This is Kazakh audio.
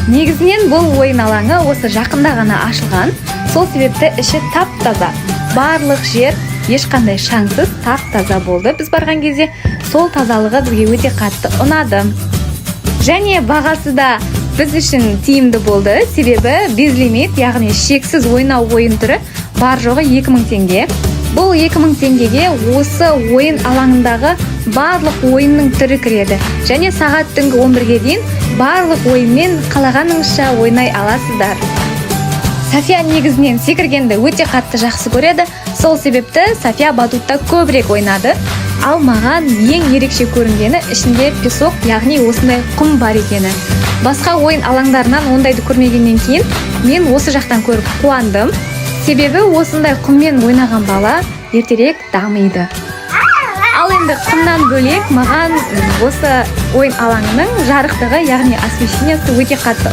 Негізінен бұл ойын алаңы осы жақында ғана ашылған, сол себепті іші тап таза, барлық жер ешқандай шаңсыз, тап таза болды. Біз барған кезде сол тазалығы бізге өте қатты ұнады және бағасы да біз үшін тиімді болды, себебі безлимит, яғни шексіз ойнау ойын түрі бар жоғы 2000 теңге. Бұл 2000 теңгеге осы ойын алаңындағы барлық ойынның түрі кіреді және сағат түнгі 11-ге дейін барлық ойынмен қалағаныңызша ойнай аласыздар. София негізінен секіргенді өте қатты жақсы көреді, сол себепті София батутта көбірек ойнады. Ал маған ең ерекше көрінгені ішінде песок, яғни осындай құм бар екені. Басқа ойын алаңдарынан ондайды көрмегеннен кейін мен осы жақтан көріп қуандым, себебі осындай құммен ойнаған бала ертерек дамиды. Ал енді құмнан бөлек маған осы ойын алаңының жарықтығы, яғни освещение сі өте қатты